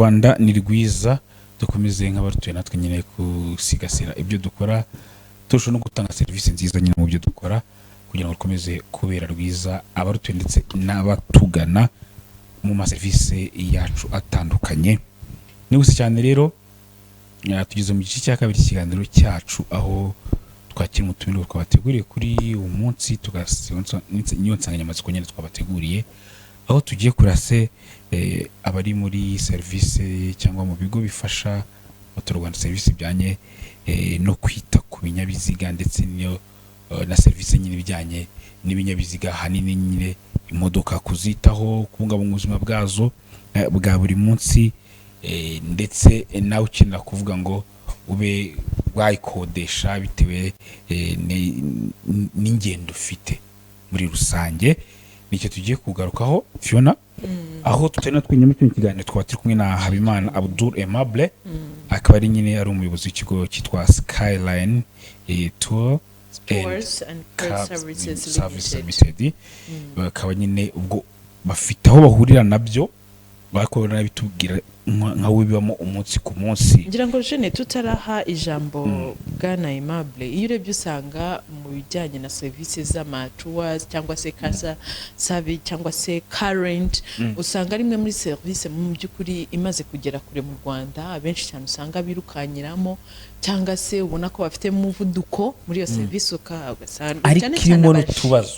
Rwanda ni rwiza, dukomeze nk'abatuye natwe nyine gusigasira ibyo dukora, turushaho no gutanga serivisi nziza nyine mu byo dukora, kugira ngo rukomeze kubera rwiza abarutuye ndetse n'abatugana mu maserivisi yacu atandukanye. Ni gusa cyane rero, tugeze mu gice cya kabiri cy'ikiganiro cyacu, aho twakira umutumirwa twabateguriye kuri uyu munsi, niyo nsanganyamatsiko nyine twabateguriye, aho tugiye kurase abari muri serivisi cyangwa mu bigo bifasha abaturarwanda serivisi bijyanye no kwita ku binyabiziga, ndetse n'iyo na serivisi nyine ibijyanye n'ibinyabiziga, ahanini nyine imodoka, kuzitaho, kubungabunga ubuzima bwazo bwa buri munsi, ndetse nawe ukenera kuvuga ngo ube wayikodesha bitewe n'ingendo ufite muri rusange. Nicyo tugiye kugarukaho, Fiona, aho tutari natwe nyuma kino kiganiro twaba turi kumwe na Habimana Abdul Aimable, akaba ari nyine ari umuyobozi w'ikigo cyitwa Skyline Tour and Tours and Car Car Services Service Limited. Limited. Bakaba nyine ubwo bafite aho bahurira nabyo, ariko barabitubwira nka we bibamo umunsi ku munsi. Ngira ngo jene tutaraha ijambo bwana Aimable, iyo urebye usanga mu bijyanye na serivisi z'ama tours cyangwa se car service cyangwa se car rent, usanga ari imwe muri serivisi mu by'ukuri imaze kugera kure mu Rwanda. Abenshi cyane usanga birukanyiramo cyangwa se ubona ko bafite umuvuduko muri iyo serivisi, ugasanga ariko cyane cyane irimo n'utubazo.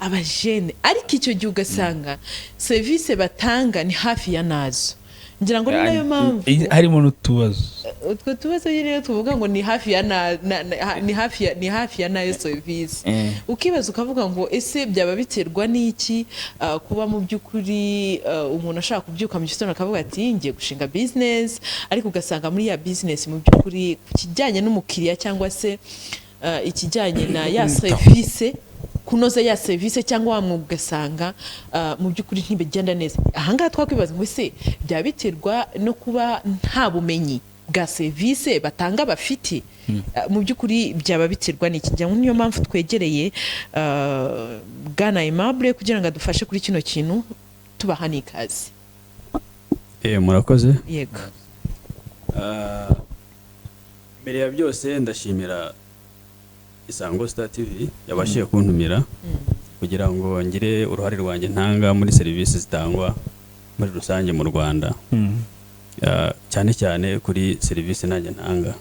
Abajene. Ariko icyo gihe ugasanga serivisi batanga ni hafi ya nazo. Ngira ngo ni nayo mpamvu Harimo n'utubazo. Utwo tubazo nyine rero tuvuga ngo ni hafi ya na, na, na, ni hafi ya nayo serivisi. Ukibaza ukavuga ngo ese byaba biterwa n'iki, kuba mu by'ukuri umuntu ashaka kubyuka mu gitondo akavuga ati ngiye gushinga business, ariko ugasanga muri ya business mu by'ukuri ku kijyanye n'umukiriya cyangwa se ikijyanye na ya Kumwitaho. serivisi, kunoza ya serivisi cyangwa wa mwuga, ugasanga mu by'ukuri ntibigenda neza. Ahangaha twakwibaza ngo ese byaba biterwa no kuba nta bumenyi bwa serivisi batanga bafite? Mu by'ukuri byaba biterwa n'iki? Ngira ngo niyo mpamvu twegereye bwana Aimable kugira ngo adufashe kuri kino kintu. Tubaha n'ikaze. Murakoze. Yego. Mbere ya byose ndashimira Isango Star TV yabashije kuntumira kugira ngo ngire uruhare rwanjye ntanga muri serivisi zitangwa muri rusange mu Rwanda, cyane cyane kuri serivisi nanjye ntanga.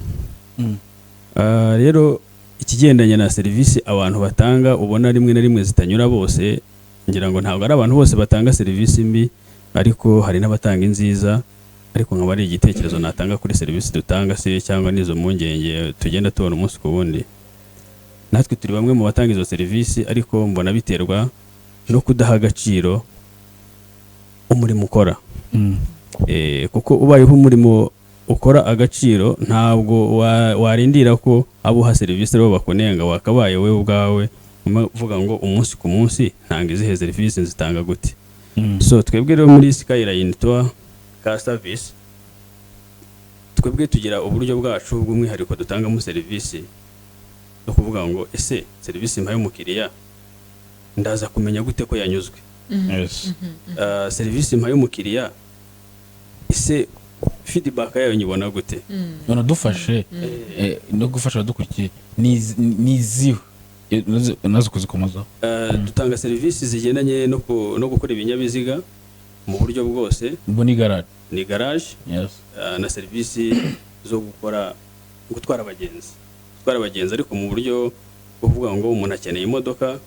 Rero ikigendanye na serivisi abantu batanga ubona rimwe na rimwe zitanyura bose, ngira ngo ntabwo ari abantu bose batanga serivisi mbi, ariko hari n'abatanga inziza. Ariko nkaba ari igitekerezo natanga kuri serivisi dutanga se cyangwa n'izo mpungenge tugenda tubona umunsi ku wundi, natwe turi bamwe mu batanga izo serivisi, ariko mbona biterwa no kudaha agaciro umurimo ukora. Kuko ubayeho umurimo ukora agaciro, ntabwo warindira ko abo uha serivisi aribo bakunenga. Wakabaye wowe ubwawe uvuga ngo umunsi ku munsi ntanga izihe serivisi, nzitanga gute? So twebwe rero muri Skyline Tour Car Service, twebwe tugira uburyo bwacu bw'umwihariko dutangamo serivisi, no kuvuga ngo ese serivisi mpaye umukiriya ndaza kumenya gute ko yanyuzwe? Serivisi mpaye umukiriya, ese feedback yayo nyibona gute? None dufashe no gufasha abadukurikiye, ni izihe? Nazo kuzikomozaho. Dutanga serivisi zigendanye no gukora ibinyabiziga mu buryo bwose. Ubwo ni garage? Ni garage. Na serivisi zo gukora gutwara abagenzi, ariko mu buryo bwo kuvuga ngo umuntu akeneye imodoka,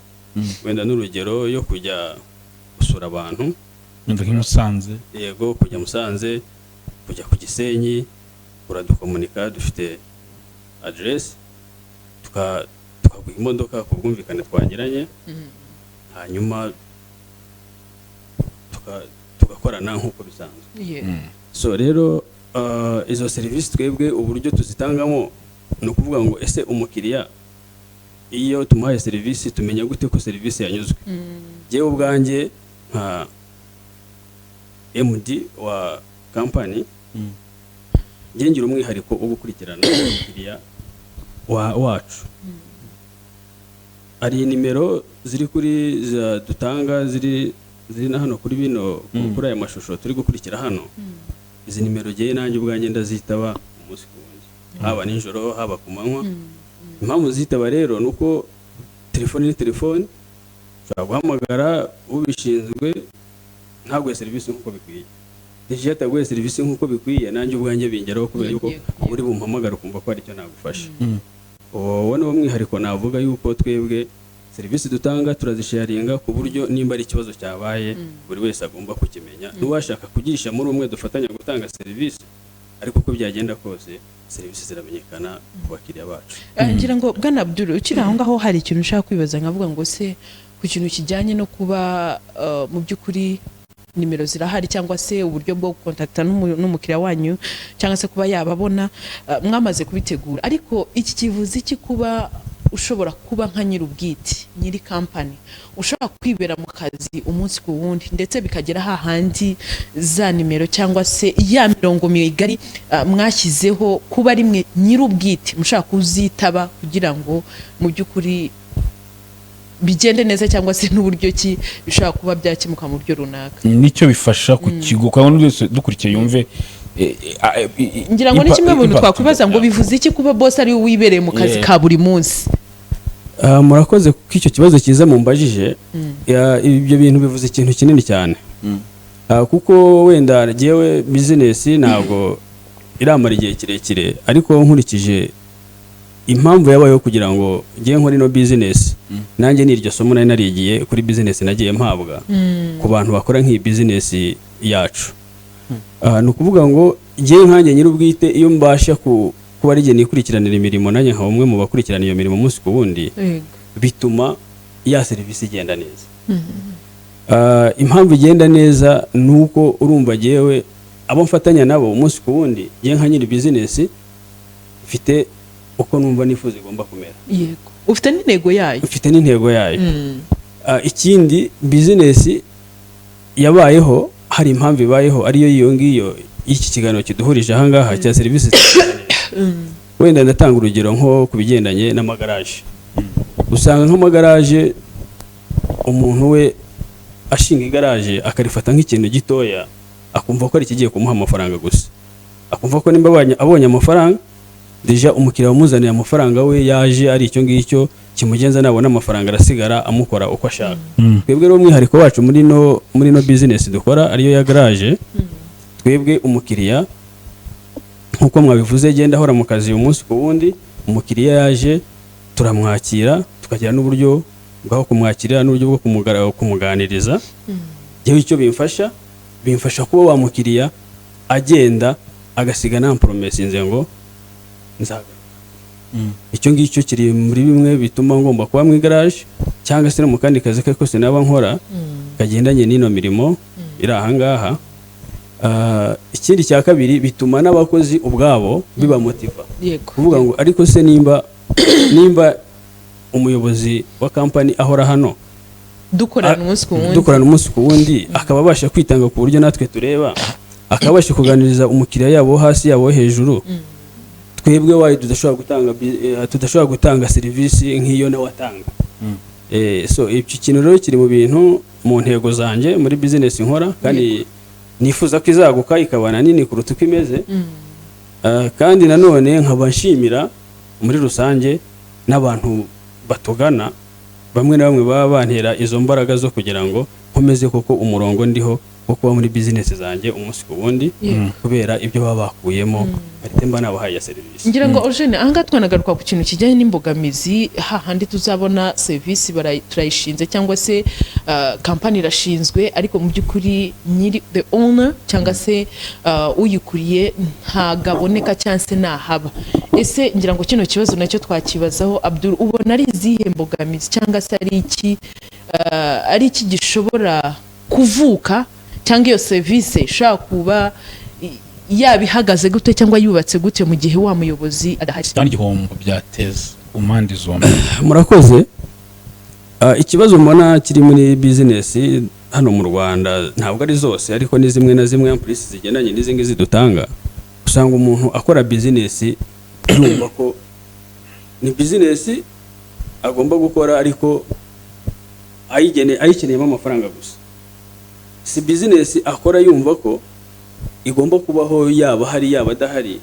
wenda n'urugero yo kujya gusura abantu. Wenda nk'i Musanze. Yego, kujya Musanze, kujya ku Gisenyi, uradukomunika, dufite aderesi, tukaguha imodoka ku bwumvikane twagiranye, hanyuma tugakorana nk'uko bisanzwe. So rero izo serivisi twebwe uburyo tuzitangamo ni ukuvuga ngo ese umukiriya iyo tumuhaye serivisi tumenya gute ko serivisi yanyuzwe? Jyewe ubwanjye nka MD wa kampani, njye ngira umwihariko wo gukurikirana umukiriya wacu. Hari nimero ziri kuri za dutanga, ziri na hano kuri bino, kuri aya mashusho turi gukurikira hano. Izi nimero ngewe nanjye ubwanjye ndazitaba umunsi ku wundi, haba nijoro, haba ku manywa. Impamvu zitaba rero ni uko telefone ni telefone, ushobora guhamagara ubishinzwe ntaguhe serivisi nk'uko bikwiye. Déjà iyo ataguhe serivisi nk'uko bikwiye, nanjye ubwanjye bingeraho, kubera yuko uri bumpamagara ukumva ko hari icyo nagufasha. Uwo ni wo mwihariko navuga, yuko twebwe serivisi dutanga turazisharinga, ku buryo nimba ari ikibazo cyabaye buri wese agomba kukimenya, n'uwashaka kugisha muri umwe dufatanya gutanga serivisi. Ariko uko byagenda kose, serivisi ziramenyekana ku bakiriya bacu. Ngira ngo bwana Abdul, ukiri aho ngaho, hari ikintu ushaka kwibaza nkavuga ngo se ku kintu kijyanye no kuba mu by'ukuri nimero zirahari, cyangwa se uburyo bwo gukontakita n'umukiriya wanyu, cyangwa se kuba yababona, mwamaze kubitegura, ariko iki kivuze iki kuba ushobora kuba nka nyir'ubwite, nyiri kampani, ushobora kwibera mu kazi umunsi ku wundi, ndetse bikagera hahandi za nimero cyangwa se ya mirongo migari mwashyizeho, kuba ari mwe nyir'ubwite mushobora kuzitaba kugira ngo mu by'ukuri bigende neza, cyangwa se n'uburyo ki bishobora kuba byakemuka mu buryo runaka? Nicyo bifasha ku kigo, kugira ngo wese dukurikiye yumve Ngira ngo ni kimwe mu bintu impact. twakwibaza ngo bivuze iki kuba boss ari we wibereye mu kazi ka buri munsi? Murakoze kuko icyo kibazo cyiza mumbajije. Ibyo bintu bivuze ikintu kinini cyane. Kuko wenda jyewe bizinesi ntabwo iramara igihe kirekire, ariko nkurikije impamvu yabayeho kugira ngo njye nkore ino bizinesi, nanjye ni iryo somo nari narigiye kuri bizinesi nagiye mpabwa ku bantu bakora nk'iyi bizinesi yacu. Ni ukuvuga ngo njyewe nkanjye nyir'ubwite, iyo mbasha kuba ari jye nikurikiranira imirimo, nanjye nkaba umwe mu bakurikirana iyo mirimo umunsi ku wundi, bituma ya serivisi igenda neza. Impamvu igenda neza ni uko urumva jyewe abo mfatanya nabo umunsi ku wundi, njye nka nyiri bizinesi mfite uko numva nifuza igomba kumera. Yego, ufite n'intego yayo. Mfite n'intego yayo. Ikindi, bizinesi yabayeho hari impamvu ibayeho, ariyo iyo ngiyo y'iki kiganiro kiduhurije aha ngaha cya serivisi zitandukanye. Wenda ndatanga urugero nko ku bigendanye n'amagaraje. Usanga nk'amagaraje, umuntu we ashinga igaraje akarifata nk'ikintu gitoya, akumva ko ari ikigiye kumuha amafaranga gusa, akumva ko nimba abonye amafaranga, déjà umukiriya wamuzaniye amafaranga we yaje ari icyo ngicyo kimugenza, nabona amafaranga arasigara amukora uko ashaka. Twebwe rero umwihariko wacu muri no business dukora, ariyo ya garage, twebwe umukiriya, nk'uko mwabivuze, genda ahora mu kazi umunsi ku wundi. Umukiriya yaje turamwakira, tukagira n'uburyo bwo kumwakira n'uburyo bwo kumuganiriza. Yewe, icyo bimfasha kuba wa mukiriya agenda agasiga nta promesinze ngo nzagaruka. Icyo ngicyo kiri muri bimwe bituma ngomba kuba mu igaraje, cyangwa se no mu kandi kazi ke kose naba nkora kagendanye n'ino mirimo iri aha ngaha. Ikindi cya kabiri, bituma n'abakozi ubwabo bibamotiva kuvuga ngo ariko se nimba umuyobozi wa kampani ahora hano, dukorana umunsi ku wundi, dukorana umunsi ku wundi, akaba abasha kwitanga ku buryo natwe tureba, akaba abasha kuganiriza umukiriya, yaba uwo hasi, yaba uwo hejuru, twebwe wayo tudashobora gutanga serivisi nk'iyo nawe atanga? So icyo kintu rero kiri mu bintu mu ntego zanjye muri bizinesi nkora, kandi nifuza ko izaguka ikaba na nini kuruta uko imeze. Kandi nanone nkaba nshimira muri rusange n'abantu batugana, bamwe na bamwe baba bantera izo mbaraga zo kugira ngo nkomeze koko umurongo ndiho wo kuba muri bizinesi zanjye umunsi ku wundi, kubera ibyo baba bakuyemo bahita mba nabahaye ya serivisi. Ngira ngo Eugene, ahangaha twanagaruka ku kintu kijyanye n'imbogamizi, hahandi tuzabona serivisi turayishinze, cyangwa se kampani irashinzwe, ariko mu by'ukuri nyiri, the owner, cyangwa se uyikuriye ntabwo aboneka cyangwa se ntahaba. Ese ngira ngo kino kibazo nacyo twakibazaho Abdul, ubona ari izihe mbogamizi, cyangwa se ari iki gishobora kuvuka, cyangwa iyo serivisi ishobora kuba yaba ihagaze gute cyangwa yubatse gute mu gihe wa muyobozi adahari? Cyangwa igihombo byateza ku mpande zombi. Murakoze. Ikibazo mbona kiri muri bizinesi hano mu Rwanda, ntabwo ari zose, ariko ni zimwe na zimwe ampurisi zigendanye n'izi ngizi dutanga, usanga umuntu akora bizinesi yumva ko ni bizinesi agomba gukora, ariko ayikeneyemo amafaranga gusa. Si bizinesi akora yumva ko igomba kubaho, yaba ahari yaba adahari.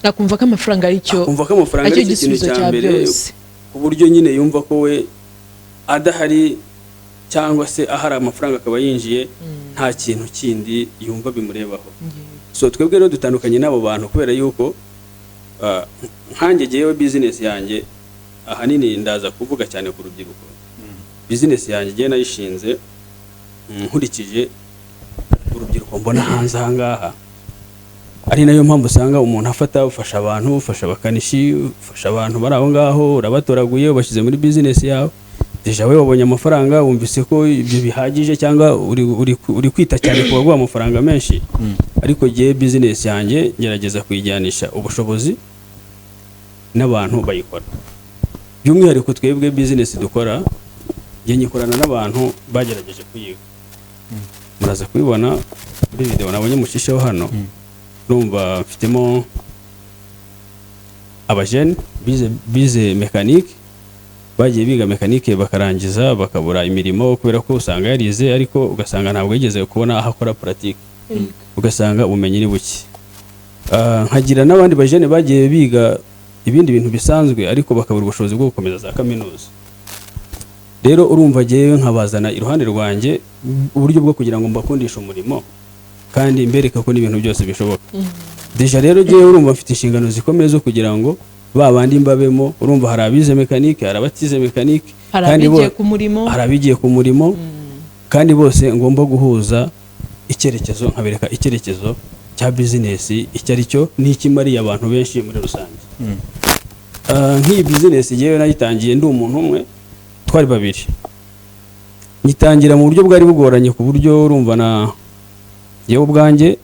Akumva ko amafaranga ari cyo Akumva ko amafaranga aricyo ari cyo kintu gisubizo cya cya mbere, byose. ku buryo nyine yumva ko we adahari cyangwa se ahari, amafaranga akaba yinjiye, nta kintu kindi yumva bimurebaho. So twebwe rero dutandukanye n'abo bantu kubera yuko nkanjye jyewe business yanjye, ahanini ndaza kuvuga cyane ku rubyiruko. Business yanjye jyewe nayishinze nkurikije urubyiruko mbona hanze aha ngaha, ari nayo mpamvu usanga umuntu afata, ufasha abantu, ufasha abakanishi, ufasha abantu bari aho ngaho, urabatoraguye, ubashyize muri business yawe. Déjà we wabonye amafaranga, wumvise ko ibyo bihagije, cyangwa uri kwita cyane ku baguha amafaranga menshi. Ariko jyewe business yanjye ngerageza kuyijyanisha ubushobozi n'abantu bayikora. By'umwihariko twebwe business dukora, njye nyikorana n'abantu bagerageje kuyiga. Muraza kubibona muri video nabonye mushisheho hano. Urumva mfitemo abajene bize mécanique, bagiye biga mécanique bakarangiza bakabura imirimo, kubera ko usanga yarize ariko ugasanga ntabwo yigeze kubona aho akora pratique, ugasanga ubumenyi ni buke. Nkagira n'abandi bajene bagiye biga ibindi bintu bisanzwe ariko bakabura ubushobozi bwo gukomeza za kaminuza. Rero urumva jyewe nkabazana iruhande rwanjye, uburyo bwo kugira ngo mbakundishe umurimo kandi mbereka ko n'ibintu byose bishoboka. Déjà rero jyewe urumva mfite inshingano zikomeye zo kugira ngo ba bandi mbabemo. Urumva hari abize mécanique, hari abatize mécanique, hari kandi abigiye ku murimo. Hari abigiye ku murimo, kandi bose ngomba guhuza icyerekezo, nkabereka icyerekezo cya business icyo ari cyo n'ikimariye abantu benshi muri rusange. Nk'iyi business yewe nayitangiye ndi umuntu umwe, twari babiri. Nyitangira mu buryo bwari bugoranye, ku buryo urumva na yewe ubwanjye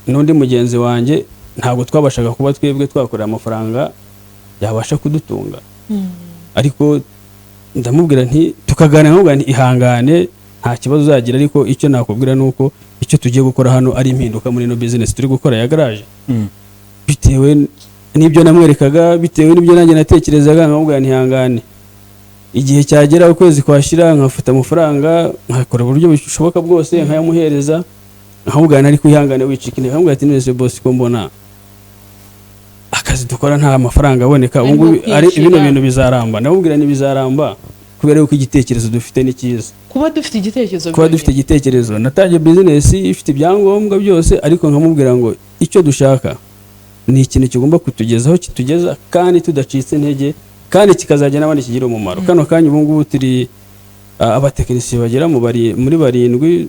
n'undi mugenzi wanjye ntabwo twabashaga kuba twebwe twakorera amafaranga yabasha kudutunga. Ariko ndamubwira nti, tukaganira, nkamubwira nti: "Ihangane, nta kibazo uzagira, ariko icyo nakubwira ni uko icyo tugiye gukora hano ari impinduka muri ino business turi gukora ya garage." Bitewe n'ibyo namwerekaga, bitewe n'ibyo nanjye natekerezaga, nkamubwira nti: "Ihangane." Igihe cyagera, ukwezi kwashira, nkafata amafaranga, nkakora uburyo bushoboka bwose nkayamuhereza, nkamubwira nti: "Ariko ihangane, wicika intege." Nkamubwira ati: "None se boss, ko mbona akazi dukora nta mafaranga aboneka ubu ngubu, Arimo ari bino kwinjira. bintu bizaramba?" Ndamubwira nti: "Bizaramba kubera yuko igitekerezo dufite ni cyiza." Kuba dufite igitekerezo Kuba dufite igitekerezo. Natangiye business ifite ibyangombwa byose, ariko nkamubwira ngo icyo dushaka ni ikintu kigomba kutugezaho kitugeza kandi tudacitse intege, kandi kikazajya n'abandi kigira umumaro. Kano kanya ubu ngubu turi abatekinisiye bagera muri barindwi,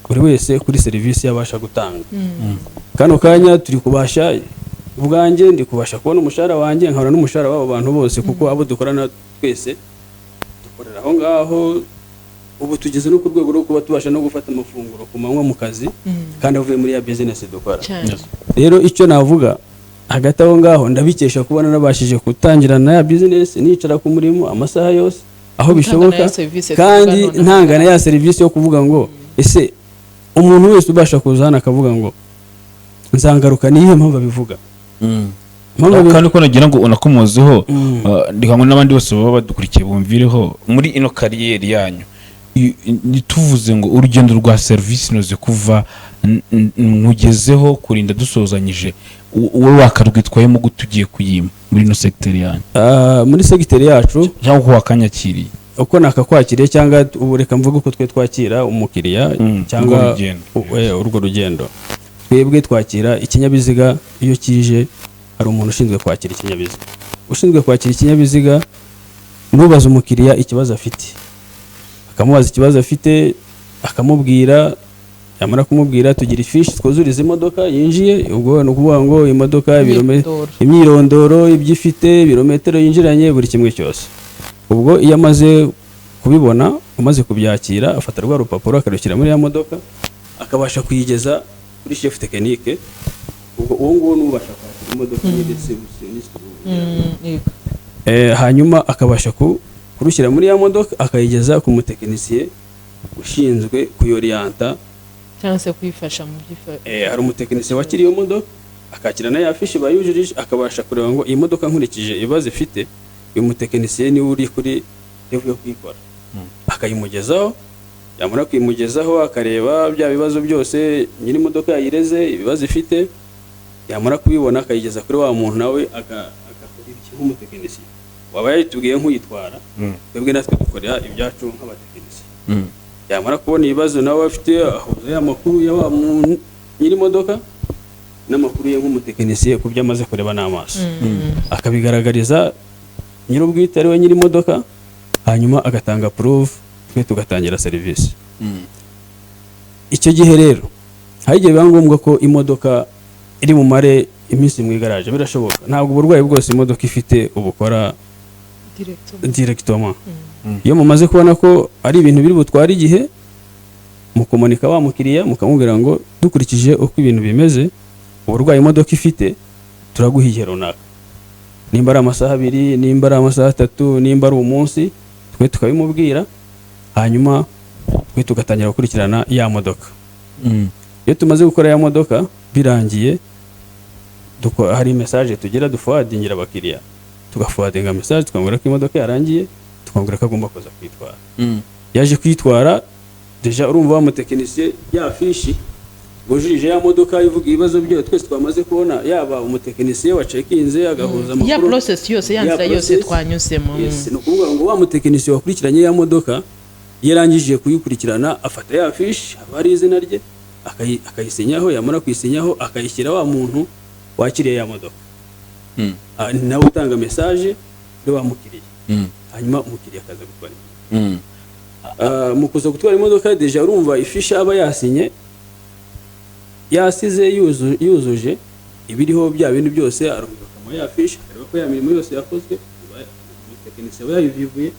buri wese kuri serivisi yabasha gutanga. Kano kanya turi kubasha, ubwanjye ndi kubasha kubona umushahara wanjye, nkabona n'umushahara w'abo bantu bose, kuko abo dukorana twese dukorera aho ngaho. Ubu tugeze no ku rwego rwo kuba tubasha no gufata amafunguro ku manywa mu kazi, kandi avuye muri ya business dukora. Cyane. Rero icyo navuga hagati aho ngaho, ndabikesha kuba narabashije gutangirana ya business, nicara ku murimo amasaha yose aho Utanga bishoboka, na ya serivisi kandi tuvuga nonaha. ntanga na ya serivisi yo kuvuga ngo ese umuntu wese ubasha kuza hano akavuga ngo nzangaruka, niyihe mpamvu abivuga? Impamvu Kandi ko nagira ngo unakomozeho, ndi hamwe n'abandi bose baba badukurikiye bumvireho muri ino carrière yanyu. Ntituvuze ngo urugendo rwa serivisi inoze kuva nkugezeho kurinda dusozanyije, wowe wakarwitwayemo gute ugiye kuyima muri ino segiteri yanyu? Muri segiteri yacu, Cyangwa uko wakanyakiriye? Uko nakakwakiriye, cyangwa ubu reka mvuge uko twe twakira umukiriya, cyangwa urwo rugendo. Urwo rugendo. Twebwe twakira ikinyabiziga, iyo kije hari umuntu ushinzwe kwakira ikinyabiziga. Ushinzwe kwakira ikinyabiziga nubaza umukiriya ikibazo afite, akamubaza ikibazo afite, akamubwira. Yamara kumubwira, tugira ifishi twuzuriza imodoka yinjiye. Ubwo ni ukuvuga ngo imodoka, Imyirondoro. Imyirondoro, ibyo ifite, ibirometero yinjiranye, buri kimwe cyose. Ubwo iyo amaze kubibona, amaze kubyakira, afata rwa rupapuro akarushyira muri ya modoka, akabasha kuyigeza kuri chef technique. Ubwo uwo nguwo ni ubasha kwakira imodoka nyine. Yego. Hanyuma akabasha kurushyira muri ya modoka, akayigeza ku mutekinisiye ushinzwe kuyoriyanta cyangwa se kuyifasha mu byifa. Hari umutekinisiye wakiriye iyo modoka, akakira na ya fishi bayujurije, akabasha kureba ngo iyi modoka nkurikije ibibazo ifite, uyu mutekinisiye niwe uri kuri level yo kuyikora, akayimugezaho. Yamara kuyimugezaho, akareba bya bibazo byose nyiri imodoka yayireze, ibibazo ifite. Yamara kubibona, akayigeza kuri wa muntu, nawe agakora ibiki nk'umutekinisiye waba yayitubwiye nk'uyitwara. Twebwe natwe dukorera ibyacu nk'abatekinisiye. Yamara kubona ibibazo nawe afite, ahuza ya makuru ya wa muntu nyiri imodoka n'amakuru ye nk'umutekinisiye ku byo amaze kureba n'amaso, akabigaragariza nyir'ubwite, ari we nyiri imodoka, hanyuma agatanga proof, twe tugatangira serivisi. Icyo gihe rero hari igihe biba ngombwa ko imodoka iri bumare iminsi mu igaraje. Birashoboka, ntabwo uburwayi bwose imodoka ifite ubukora directement. Iyo mumaze kubona ko ari ibintu biri butware igihe, mukomunika wa mukiriya, mukamubwira ngo dukurikije uko ibintu bimeze, uburwayi imodoka ifite, turaguha igihe runaka, nimba ari amasaha 2, nimba ari amasaha 3, nimba ari umunsi, twe tukabimubwira, hanyuma twe tugatangira gukurikirana ya modoka. Iyo tumaze gukora ya modoka birangiye, hari message tugira duforwardingira abakiriya, tugaforwardinga message, tukamubwira ko imodoka yarangiye, tukamubwira ko agomba kuza kwitwara. Yaje kwitwara, déjà urumva wa mutekinisiye ya fishi wujurije ya modoka ivuga ibibazo byayo twese twamaze kubona, yaba umutekinisiye wacheckinze agahuza amakuru, ya process yose, ya ya nzira yose process. twanyuzemo. Yes, ni ukuvuga ngo wa mutekinisiye wakurikiranye ya modoka, iyo arangije kuyikurikirana, afata ya fishi, haba hari izina rye, akayisinyaho. Yamara kuyisinyaho, akayishyira wa muntu wakiriye ya modoka. Ni nawe utanga message kuri wa mukiriya, hanyuma umukiriya akaza gutwara imodoka. Mu kuza gutwara imodoka, déjà urumva ifishi aba yasinye, yasize yuzuje ibiriho bya bintu byose, arongera bakamuha ya fishi, akareba ko ya mirimo yose yakozwe. Umutekinisiye aba yabivivuye.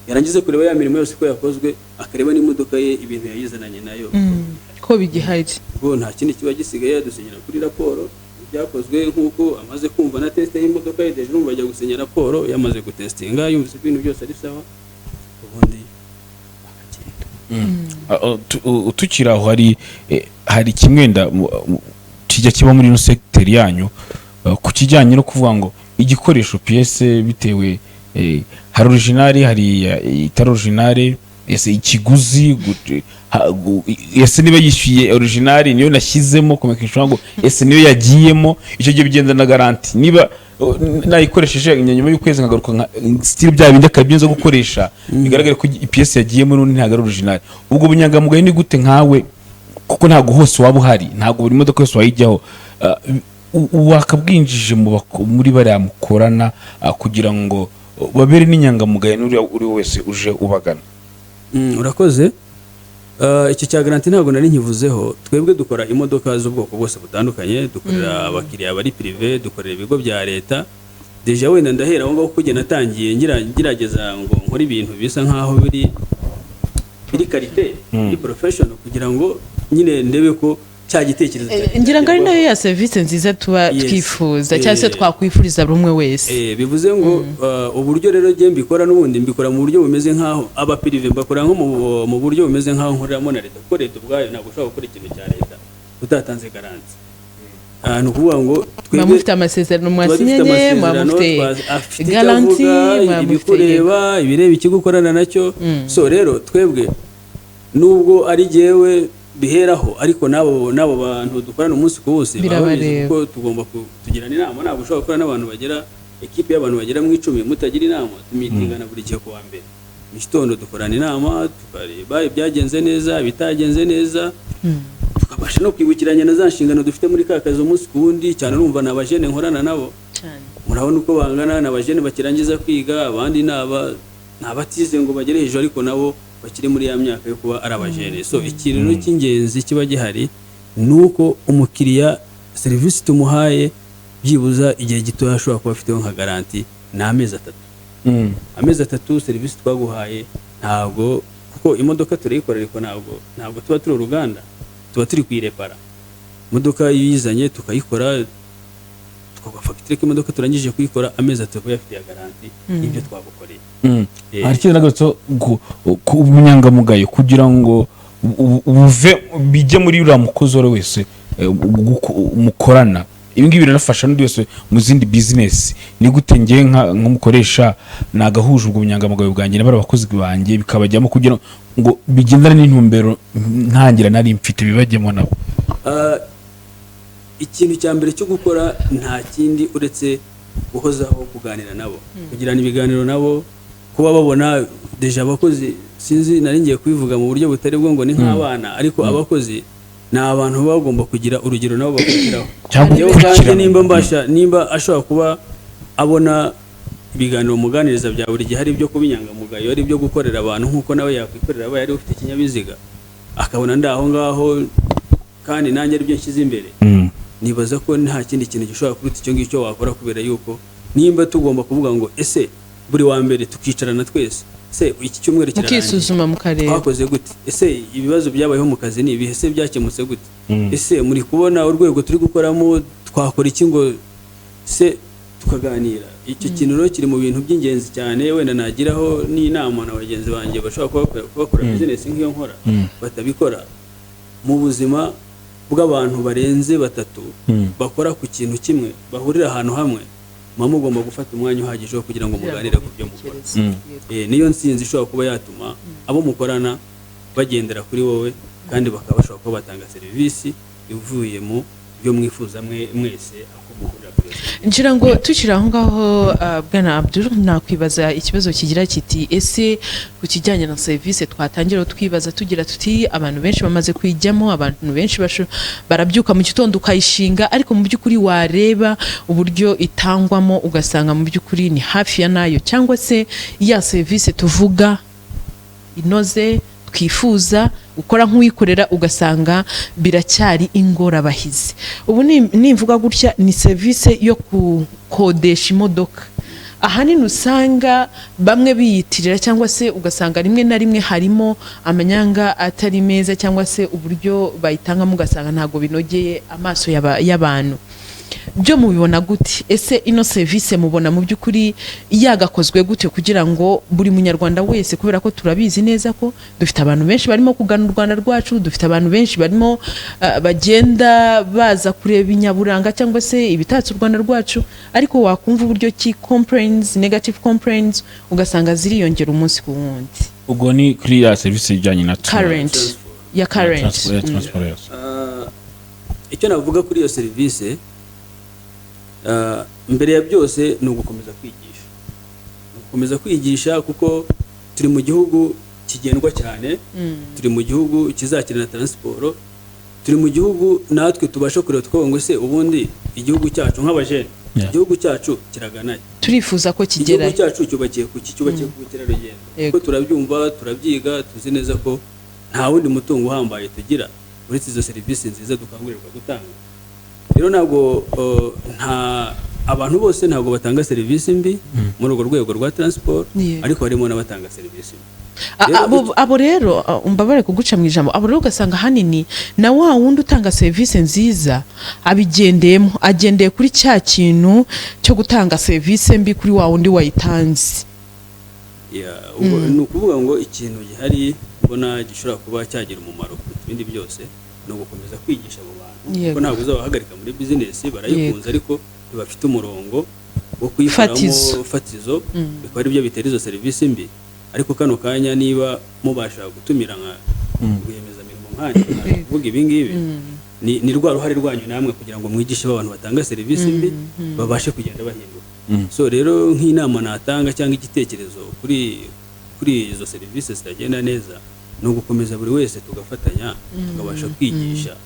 Yarangiza kureba ya mirimo yose ko yakozwe, akareba n'imodoka ye, ibintu yayizananye nayo ko bigihari. Ubwo nta kindi kiba gisigaye, dusinyira kuri raporo ibyakozwe nk'uko amaze kumva na test y'imodoka ye. Déjà urumva ajya gusinya raporo yamaze gutestinga, yumvise ko ibintu byose ari sawa, ubundi akagenda. Tukiri aho, hari kimwe wenda kijya kiba muri ino segiteri yanyu, ku kijyanye no kuvuga ngo igikoresho pièce, bitewe hari original, hari itari original. Ese ikiguzi ese niba yishyuye original niyo nashyizemo kumekesha ngo ese niyo yagiyemo? Icyo gihe bigenda na garantie, niba nayikoresheje nyuma y'ukwezi nkagaruka nka still bya bindi akaba nza gukoresha, bigaragara ko pièce yagiyemo n'undi ntabwo ari original. Ubwo bunyangamugayo ni gute nkawe, kuko ntabwo hose waba uhari, ntabwo buri modoka yose wayijyaho, wakabwinjije muri bariya mukorana, kugira ngo babere n'inyangamugayo n'uriya uri wese uje ubagana? Urakoze. Icyo cya garantie ntabwo nari nkivuzeho. Twebwe dukora imodoka z'ubwoko bwose butandukanye, dukorera abakiriya bari privé, dukorera ibigo bya leta. Déjà wenda ndahera aho ngaho, kuko njye natangiye ngerageza ngo nkore ibintu bisa nkaho biri qualité, biri professional, kugira ngo nyine ndebe ko cya gitekerezo cyanjye Ngira ngo ari cyagerwaho. nayo ya serivisi nziza tuba twifuza cyangwa se twakwifuriza buri umwe wese. Bivuze ngo uburyo rero njye mbikora, n'ubundi mbikora mu buryo bumeze nk'aho aba privé mbakora nko mu buryo bumeze nk'aho nkoreramo na leta, kuko leta ubwayo ntabwo ushobora gukora ikintu cya leta utatanze garantie. Ni ukuvuga ngo Muba mufite amasezerano tuba dufite mwasinyanye, muba amasezerano, mufite afite icyo garantie, avuga, muba mufite ibikureba, ibireba ikigo ukorana nacyo. So rero twebwe nubwo ari jyewe biheraho, ariko n'abo bantu dukorana umunsi ku munsi baba babizi, Birabareba. kuko tugomba tugirana inama. Ntabwo ushobora gukora n'abantu bagera, ekipe y'abantu bagera mu 10 mutagira inama. Tumeetingana buri gihe ku wa mbere mu gitondo, dukorana inama, tukareba ibyagenze neza, ibitagenze neza, tukabasha no kwibukiranya na za nshingano dufite muri ka kazi umunsi ku wundi. Cyane urumva ni abajene nkorana nabo, Cyane. murabona uko bangana, ni abajene bakirangiza kwiga, abandi ni abatize ngo bagere hejuru, ariko nabo bakiri muri ya myaka yo kuba ari abajene. So ikintu rero cy'ingenzi kiba gihari ni uko umukiriya serivisi tumuhaye, byibuza igihe gitoya ashobora kuba afiteho nka garantie ni amezi 3. Amezi 3 serivisi twaguhaye, ntabwo, kuko imodoka turayikora, ariko ntabwo tuba turi uruganda, tuba turi kuyirepara. Imodoka iyo uyizanye tukayikora, tukaguha fagitire ko imodoka turangije kuyikora, amezi 3 kuba yafitiye garantie y'ibyo twagukoreye. Hari ikindi nagarutseho ku bunyangamugayo, kugira ngo buve bijye muri uriya mukozi uwo ari we wese mukorana. Ibi ngibi biranafasha n'undi wese mu zindi business. Ni gute ngewe nk'umukoresha nagahuje ubwo bunyangamugayo bwanjye na bariya bakozi banjye, bikabajyamo kugira ngo bigendane n'intumbero ntangira nari mfite, bibajyemo nabo? Ikintu cya mbere cyo gukora nta kindi uretse guhozaho kuganira nabo, kugirana ibiganiro nabo, kuba babona déjà abakozi. Sinzi, nari ngiye kubivuga mu buryo butari bwo ngo ni nk'abana, ariko abakozi ni abantu baba bagomba kugira urugero nabo bakurikiraho. Cyangwa Njyewe ubwanjye gukurikirana. nimba mbasha, nimba ashobora kuba abona ibiganiro muganiriza bya buri gihe ari ibyo kuba inyangamugayo, ari ibyo gukorera abantu nk'uko nawe yakwikorera abaye ari ufite ikinyabiziga, akabona ndi aho ngaho kandi nanjye aribyo nshyize imbere, nibaza ko nta kindi kintu gishobora kuruta icyo ngicyo wakora, kubera yuko nimba tugomba kuvuga ngo ese buri wa mbere tukicarana twese, se iki cyumweru kirarangiye, mukisuzuma, mukareba twakoze gute? Ese ibibazo byabayeho mu kazi ni ibihe? Ese byakemutse gute? Ese muri kubona urwego turi gukoramo, twakora iki ngo se tukaganira? Icyo kintu rero kiri mu bintu by'ingenzi cyane. Wenda nagiraho n'inama na bagenzi banjye bashobora kuba bakora bizinesi nk'iyo nkora batabikora. Mu buzima bw'abantu barenze batatu bakora ku kintu kimwe, bahurira ahantu hamwe, muba mugomba gufata umwanya uhagije wo kugira ngo muganire ku byo mukora. Niyo nsinzi ishobora kuba yatuma abo mukorana bagendera kuri wowe, kandi bakaba bashobora kuba batanga serivisi ivuye mu byo mwifuza mwese aho muhurira kuri iyo serivisi. Ngira ngo tukiri aho ngaho, bwana Abdul, nakwibaza ikibazo kigira kiti: ese ku kijyanye na serivisi twatangira twibaza tugira tuti abantu benshi bamaze kuyijyamo, abantu benshi barabyuka mu gitondo ukayishinga, ariko mu by'ukuri wareba uburyo itangwamo ugasanga mu by'ukuri ni hafi ya nayo, cyangwa se ya serivisi tuvuga inoze twifuza gukora nk'uwikorera ugasanga biracyari ingorabahizi. Ubu nimvuga gutya, ni serivisi yo gukodesha imodoka. Ahanini usanga bamwe biyitirira, cyangwa se ugasanga rimwe na rimwe harimo amanyanga atari meza, cyangwa se uburyo bayitangamo ugasanga ntabwo binogeye amaso y'abantu. Byo mubibona gute? Ese ino serivisi mubona mu by'ukuri yagakozwe gute kugira ngo buri munyarwanda wese, kubera ko turabizi neza ko dufite abantu benshi barimo kugana u Rwanda rwacu, dufite abantu benshi barimo bagenda baza kureba inyaburanga cyangwa se ibitatse u Rwanda rwacu, ariko wakumva uburyo ki complaints, negative complaints, ugasanga ziriyongera umunsi ku wundi? Ubwo ni kuri ya serivisi ijyanye na Current ya current. Transport, ya transport yose. Icyo navuga kuri iyo serivisi, mbere ya byose ni ugukomeza kwigisha, ni ugukomeza kwigisha, kuko turi mu gihugu kigendwa cyane, turi mu gihugu kizakira na transport, turi mu gihugu natwe tubasha kureba tukavuga ngo se ubundi igihugu cyacu nk'abajene, igihugu cyacu kiragana he? Turifuza ko Igihugu kigerayo. cyacu cyubakiye ku ki? Cyubakiye ku bukerarugendo. Kuko turabyumva, turabyiga, tuzi neza ko nta wundi mutungo uhambaye tugira uretse izo serivisi nziza dukangurirwa gutanga. Rero ntabwo nta abantu bose ntabwo batanga serivisi mbi muri urwo rwego rwa transport, ariko harimo n'abatanga serivisi mbi. Rero Abo rero, umbabare kuguca mu ijambo, abo rero ugasanga ahanini na wa wundi utanga serivisi nziza abigendeyemo, agendeye kuri cya kintu cyo gutanga serivisi mbi kuri wa wundi wayitanze. Yeah, ubwo ni ukuvuga ngo ikintu gihari mbona gishobora kuba cyagira umumaro kuruta ibindi byose ni ugukomeza kwigisha abo bantu, kuko ntabwo uzabahagarika muri bizinesi. Barayikunze ariko ntibafite umurongo wo kuyikoramo. Fatizo. Fatizo, bikaba ari byo bitera izo serivisi mbi. Ariko kano kanya niba mubasha gutumira nka rwiyemezamirimo nkanjye nkaza kuvuga ibi ngibi, ni rwa ruhare rwanyu namwe kugira ngo mwigishe abantu batanga serivisi mbi babashe kugenda bahinduka. So rero nk'inama natanga cyangwa igitekerezo kuri izo serivisi zitagenda neza ni ugukomeza buri wese tugafatanya, tukabasha kwigisha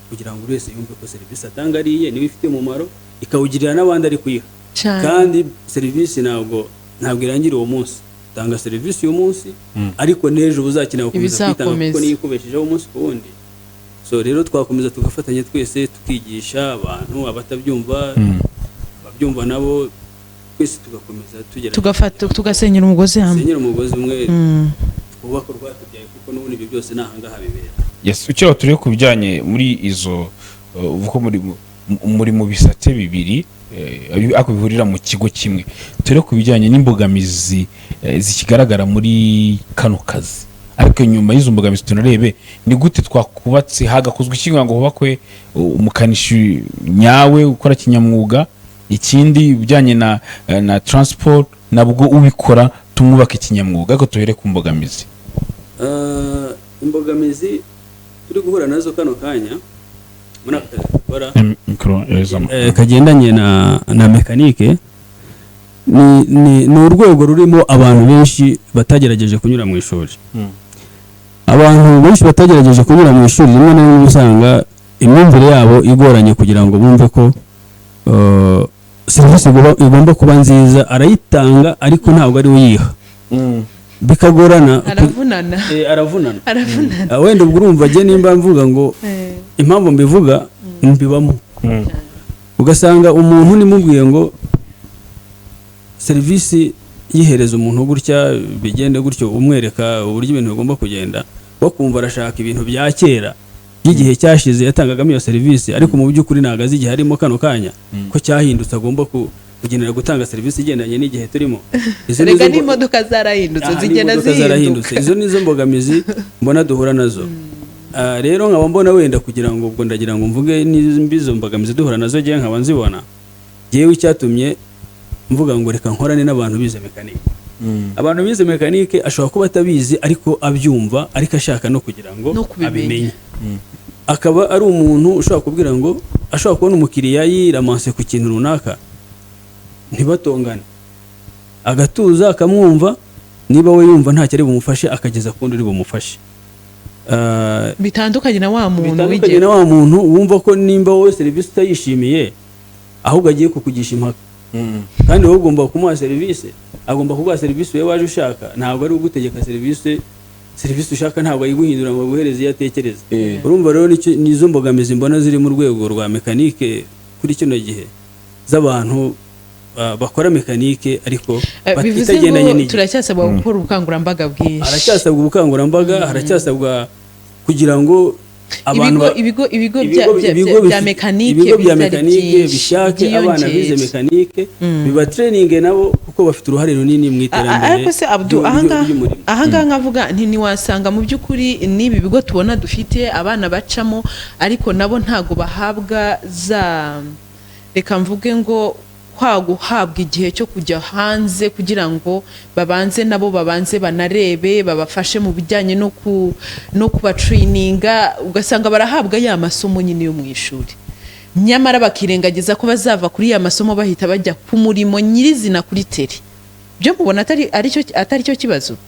kugira ngo buri wese yumve ko serivisi atanga ari iye, niba ifite umumaro ikawugirira n'abandi ari kuyiha. Kandi serivisi ntabwo irangira uwo munsi. Tanga serivisi uyu munsi, ariko n'ejo uba uzakenera gukomeza kwitanga, kuko Ibizakomeza. niyo ikubeshejeho umunsi ku wundi. So rero twakomeza tugafatanya twese, tukigisha abantu, abatabyumva, ababyumva nabo, twese tugakomeza tugera Tugafata tugasenyera umugozi hamwe. Senyera umugozi umwe, twubake urwatubyaye, kuko n'ubundi ibyo byose ni ahangaha bibera. Yes, ukiriho turi ku bijyanye muri izo, uvuga ko muri mu bisate bibiri, ariko bihurira mu kigo kimwe. Turi ku bijyanye n'imbogamizi zikigaragara muri kano kazi, Ariko nyuma y'izo mbogamizi tunarebe ni gute twakubatse, hagakozwe iki kugira ngo hubakwe umukanishi nyawe ukora kinyamwuga. Ikindi, ibijyanye na transport, nabwo ubikora tumwubake kinyamwuga. Ariko tuhere ku mbogamizi. Imbogamizi turi guhura nazo kano kanya muri aka kazi dukora Micro, kagendanye na mekanike ni urwego rurimo abantu benshi batagerageje kunyura mu ishuri. Abantu benshi batagerageje kunyura mu ishuri, rimwe na rimwe usanga imyumvire yabo igoranye kugira ngo bumve ko serivisi igomba kuba nziza. Arayitanga ariko ntabwo ari we uyiha, bikagorana. Aravunana. Aravunana. Aravunana. Wenda ubwo urumva jye nimba mvuga ngo impamvu mbivuga mbibamo, ugasanga umuntu nimubwiye ngo serivisi yihereza umuntu gutya, bigende gutyo, umwereka uburyo ibintu bigomba kugenda, bakumva arashaka ibintu bya kera by'igihe cyashize yatangagamo iyo serivisi. Ariko mu by'ukuri ntabwo azi igihe harimo kano kanya ko cyahindutse, agomba kugenera gutanga serivisi igendanye n'igihe turimo. Izo Rega nizo n'imodoka zarahindutse. Aha, Zigenda n'imodoka zarahindutse. zihinduka. Izo nizo mbogamizi mbona duhura nazo. Rero nkaba mbona wenda kugira ngo ubwo ndagira ngo mvuge nimba izo mbogamizi duhura nazo ngewe nkaba nzibona. Ngewe icyatumye mvuga ngo reka nkorane n'abantu bize mekanike, abantu bize mekanike ashobora kuba atabizi ariko abyumva, ariko ashaka no kugira ngo No kubimenya. abimenye, akaba ari umuntu ushobora kubwira ngo ashobora kubona umukiriya yiramanse ku kintu runaka, ntibatongane, agatuza akamwumva. Niba we yumva ntacyo ari bumufashe, akageza ku wundi uri bumufashe. Bitandukanye na wa muntu Bitandukanye wigera na wa muntu wumva ko nimba wowe serivisi utayishimiye, ahubwo agiye kukugisha impaka, kandi wowe ugomba kumuha serivisi, agomba kuguha serivisi wowe waje ushaka. Ntabwo ari ugutegeka serivisi. Serivisi ushaka ntabwo ayiguhindura ngo aguhereze iyo atekereza. Urumva rero nizo mbogamizi mbona ziri mu rwego rwa mekanike kuri kino gihe, z'abantu bakora mekanike ariko Bivuze itagendanye ngo n'igihe. turacyasabwa gukora ubukangurambaga bwinshi. Haracyasabwa ubukangurambaga, haracyasabwa kugira ngo abantu Ibigo ibigo bya mekanike ibigo bya bitari mekanike byinshi, bishake abana bize byiyongere. mekanike, bibatraininge nabo, kuko bafite uruhare runini mu iterambere Ariko se Abdu, ahangaha ry'umurimo. ahangaha nkavuga nti ntiwasanga mu by'ukuri n'ibi bigo tubona dufite abana bacamo, ariko nabo ntago bahabwa za, reka mvuge ngo kwa guhabwa igihe cyo kujya hanze kugira ngo babanze nabo babanze banarebe, babafashe mu bijyanye no kubatraininga. Ugasanga barahabwa ya masomo nyine yo mu ishuri, nyamara bakirengagiza ko bazava kuri ya masomo bahita bajya ku murimo nyirizina kuri terrain. Byo mubona atari cyo kibazo?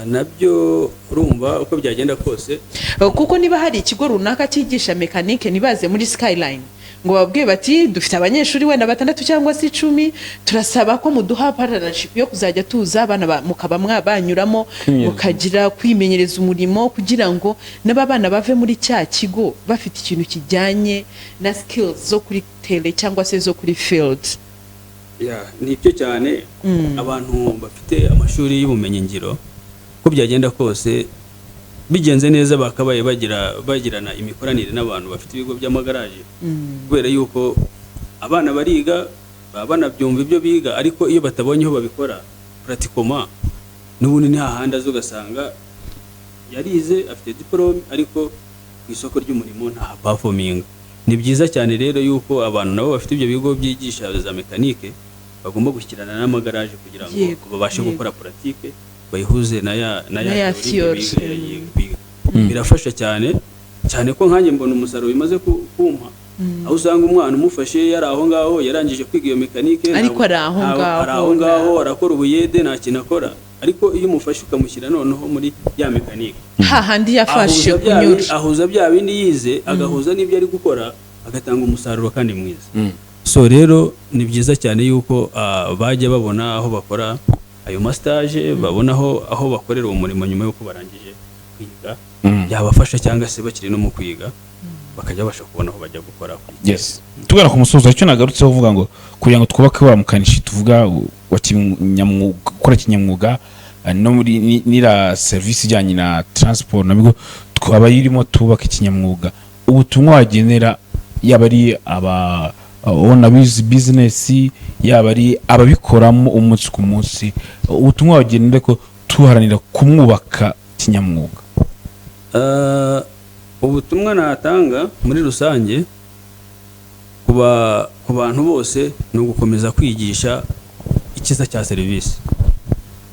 Nabyo urumva uko byagenda kose. Kuko niba hari ikigo runaka cyigisha mekanike, ntibaze muri Skyline ngo bababwiye bati: "Dufite abanyeshuri wenda batandatu cyangwa se 10, turasaba ko muduha partnership yo kuzajya tuza abana mukaba mwabanyuramo Kwimenyereza. mukagira kwimenyereza umurimo," kugira ngo n'aba bana bave muri cya kigo bafite ikintu kijyanye na skills zo kuri terrain cyangwa se zo kuri field. Ya, nibyo cyane. Abantu bafite amashuri y'ubumenyingiro, uko byagenda kose, bigenze neza bakabaye bagirana imikoranire n'abantu bafite ibigo by'amagaraje, kubera yuko abana bariga, baba banabyumva ibyo biga, ariko iyo batabonye aho babikora pratiquement, n'ubundi ni hahandi aza ugasanga yarize, afite diporome, ariko ku isoko ry'umurimo nta performing. Ni byiza cyane rero yuko abantu nabo bafite ibyo bigo byigisha za mekanike bagomba gushyikirana n'amagaraje kugira ngo babashe gukora pratique, bayihuze na ya Na ya théorie theory. biga. Birafasha cyane cyane ko nkanjye mbona umusaruro bimaze kumpa, aho usanga umwana umufashe yari aho ngaho, yarangije kwiga iyo mekanike, Ariko ari aho ngaho, ari aho ngaho arakora ubuyede, nta kintu akora. Ariko iyo umufashe ukamushyira noneho muri ya mekanike, hahandi yafashe ahuza bya kunyura, ahuza bya bindi yize, agahuza n'ibyo ari gukora, agatanga umusaruro kandi mwiza. So rero ni byiza cyane yuko bajya babona aho bakora ayo ma stage, babona aho bakorera uwo murimo nyuma y'uko barangije kwiga, byabafasha, cyangwa se bakiri no mu kwiga bakajya babasha kubona aho bajya gukora. Yes, tugana ku musozo, icyo nagarutseho uvuga ngo kugira ngo twubake wa mukanishi tuvuga wa kinyamwuga, gukora kinyamwuga, no muri nira serivisi ijyanye na transport nabwo twaba irimo tubaka ikinyamwuga. Ubutumwa wagenera yaba ari aba owner bizi business, yaba ari ababikoramo umunsi ku munsi, ubutumwa wagenera ko tuharanira kumwubaka. Kinyamwuga. Ubutumwa natanga muri rusange ku bantu bose ni ugukomeza kwigisha icyiza cya serivisi.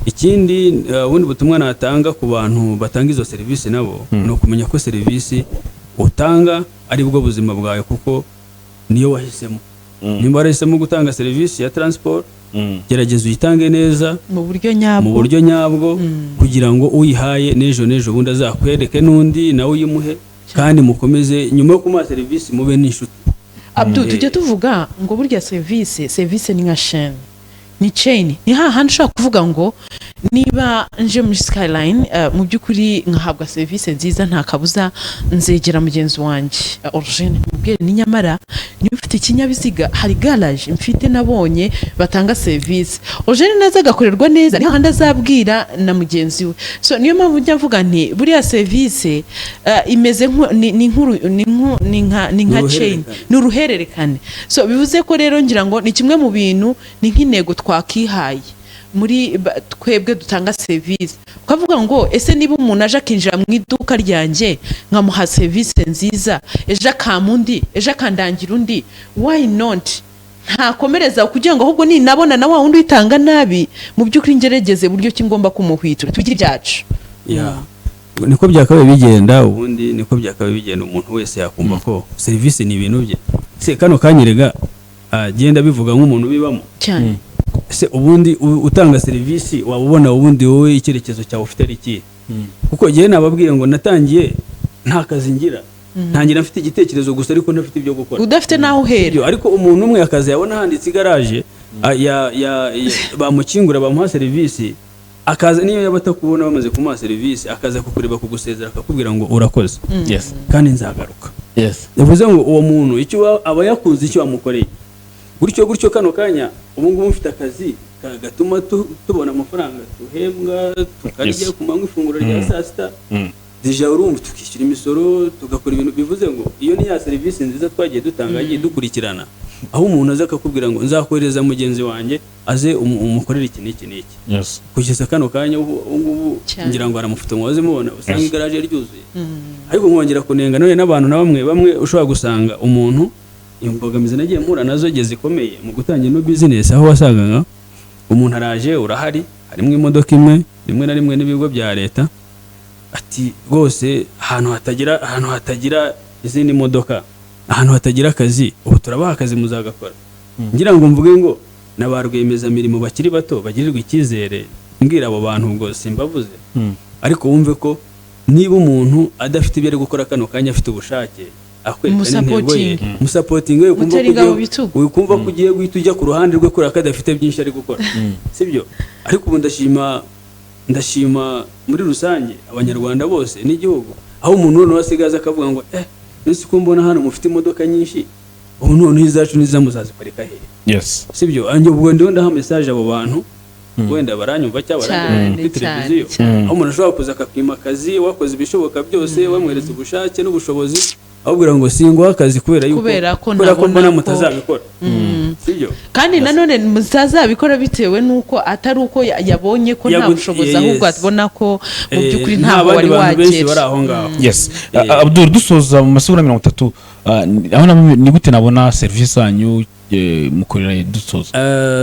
Ikindi, ubundi butumwa natanga ku bantu batanga izo serivisi nabo ni ukumenya ko serivisi utanga ari bwo buzima bwawe, kuko niyo wahisemo. Nimba warahisemo gutanga serivisi ya transport, gerageza uyitange neza, mu buryo nyabwo, mu buryo nyabwo, kugira ngo uyihaye n'ejo n'ejo bundi azakwereke n'undi, nawe uyimuhe, kandi mukomeze nyuma yo kumuha serivisi mube n'inshuti. Abdu, tujya tuvuga ngo burya serivisi ni nka chaîne, ni chain, ni hahandi ushobora kuvuga ngo niba nje muri Skyline, mu by'ukuri nkahabwa serivisi nziza, nta kabuza nzegera mugenzi wanjye Origene, mubwire ni nyamara niba ufite ikinyabiziga hari garage mfite nabonye batanga serivisi. Origene neza agakorerwa neza, ni hahandi azabwira na mugenzi we. So niyo mpamvu njya mvuga nti buriya serivisi imeze ni nk'uru- ni nku- ni nka chain. Uruhererekane. Ni uruhererekane. So bivuze ko rero ngira ngo ni kimwe mu bintu, ni nk'intego twakihaye muri twebwe dutanga serivisi, ukavuga ngo ese niba umuntu aje akinjira mu iduka ryanjye nkamuha serivisi nziza, ejo akampa undi, ejo akandangira undi, why not ntakomereza kugira ngo ahubwo ninabona na wa wundi uyitanga nabi, mu by'ukuri ngerageze buryo ki ngomba kumuhwitura, tugire ibyacu. Yeah. Niko byakabaye bigenda. Ubundi niko byakabaye bigenda, umuntu wese yakumva ko serivisi ni ibintu bye. Se kano kanyerega agenda bivuga nk'umuntu ubibamo. Cyane. Se ubundi utanga serivisi waba ubona ubundi wowe icyerekezo cyawe ufite ari ikihe? Kuko igihe nababwiye ngo natangiye nta kazi ngira, ntangira mfite igitekerezo gusa ariko ntafite ibyo gukora, udafite n'aho uhera. Ibyo, ariko umuntu umwe akazi yabona handitse igaraje, bamukingura, bamuha serivisi, akaza, niyo yaba atakubona, bamaze kumuha serivisi akaza kukureba, kugusezera, akakubwira ngo urakoze kandi nzagaruka. Bivuze ngo uwo muntu icyo aba yakunze icyo wamukoreye. Gutyo gutyo kano kanya ubu ngubu mfite akazi gatuma tubona amafaranga, tuhembwa, tukarya ku manywa ifunguro rya saa sita. Déjà urumva tukishyura imisoro, tugakora ibintu. Bivuze ngo iyo ni ya serivisi nziza twagiye dutanga, yagiye dukurikirana, aho umuntu aza akakubwira ngo nzakohereza mugenzi wanjye aze umukorere iki n'iki n'iki, kugeza kano kanya ubu ngubu ngira ngo hari amafoto mumaze mubona, usanga igaraje ryuzuye. Ariko nkongera kunenga none n'abantu na bamwe bamwe ushobora gusanga umuntu, imbogamizi nagiye mpura nazo igihe zikomeye mu gutangira ino bizinesi, aho wasangaga umuntu araje, urahari, harimo imodoka imwe, rimwe na rimwe n'ibigo bya leta, ati rwose ahantu hatagira izindi modoka, ahantu hatagira akazi, ubu turabaha akazi muzagakora. Ngira ngo mvuge ngo na ba rwiyemezamirimo bakiri bato bagirirwa icyizere, mbwira abo bantu ubwo simbavuze, ariko wumve ko niba umuntu adafite ibyo ari gukora kano kanya, afite ubushake, akwereka n'intego ye, Musupportinge. musupportinge we. Kumva ko Mutera ingabo ugiye bitugu. Wikumva ko ugiye guhita ujya ku ruhande rwe kubera ko adafite byinshi ari gukora, sibyo. Ariko ubu ndashima muri rusange Abanyarwanda bose n'igihugu, aho umuntu noneho asigaye aza akavuga ngo nzi ko mbona hano mufite imodoka nyinshi, ubu noneho izacu niza muzaziparika hehe? Sibyo? Anjye ubwo ndiho ndaha message abo bantu, wenda baranyumva cyangwa baranyumva kuri televiziyo, aho umuntu ashobora kuza akakwima akazi wakoze ibishoboka byose, wamweretse ubushake n'ubushobozi, ahubwira ngo singuha akazi kubera yuko Kubera ko kubera ko nabona mbona mutazabikora, sibyo? Kandi nanone mutazabikora bitewe n'uko atari uko yabonye ko nta bushobozi, ahubwo abona ko mu by'ukuri nta ntabwo bandi wari bantu benshi wagera. bari aho ngaho. Yes. Abdul, dusoza mu masegonda 30, aho ni gute nabona serivisi zanyu, mukorera, dusoza?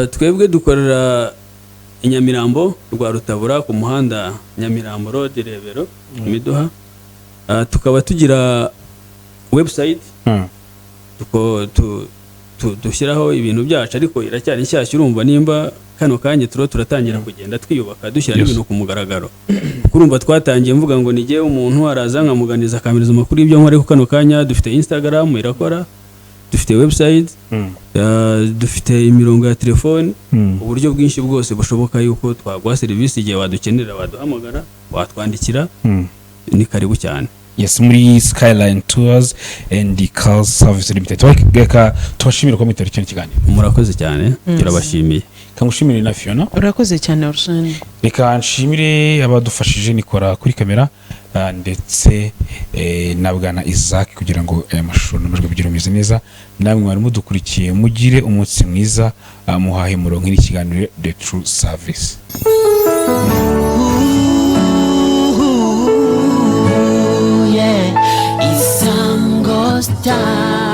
Twebwe dukorera i Nyamirambo, rwa Rutabura, ku muhanda Nyamirambo Road, Rebero, Miduha. Tukaba tugira website dushyiraho ibintu byacu, ariko iracyari nshyashya. Urumva nimba kano kanya turiho turatangira kugenda twiyubaka, dushyira n'ibintu ku mugaragaro, kuko urumva twatangiye mvuga ngo nijye umuntu araza nkamuganiza, akampereza amakuru y'ibyo nkora. Ariko kano kanya dufite Instagram irakora, dufite website, dufite imirongo ya telefoni, uburyo bwinshi bwose bushoboka yuko twaguha serivisi. Igihe wadukenera waduhamagara, watwandikira, ni karibu cyane. Yes, muri Skyline Tours and Cars Service Limited, reka tubashimire ko mwitabiriye kino kiganiro. Murakoze cyane, turabashimiye. Kangushimire na Fiona. Urakoze cyane, Orusani. Reka nshimire abadufashije, nikora kuri kamera, ndetse na bwana Isaac kugira ngo aya mashusho n'amajwi bigire bimeze neza. Namwe mwari mudukurikiye, mugire umunsi mwiza, muhahe muronke n'ikiganiro The True Service. Ooh. Star.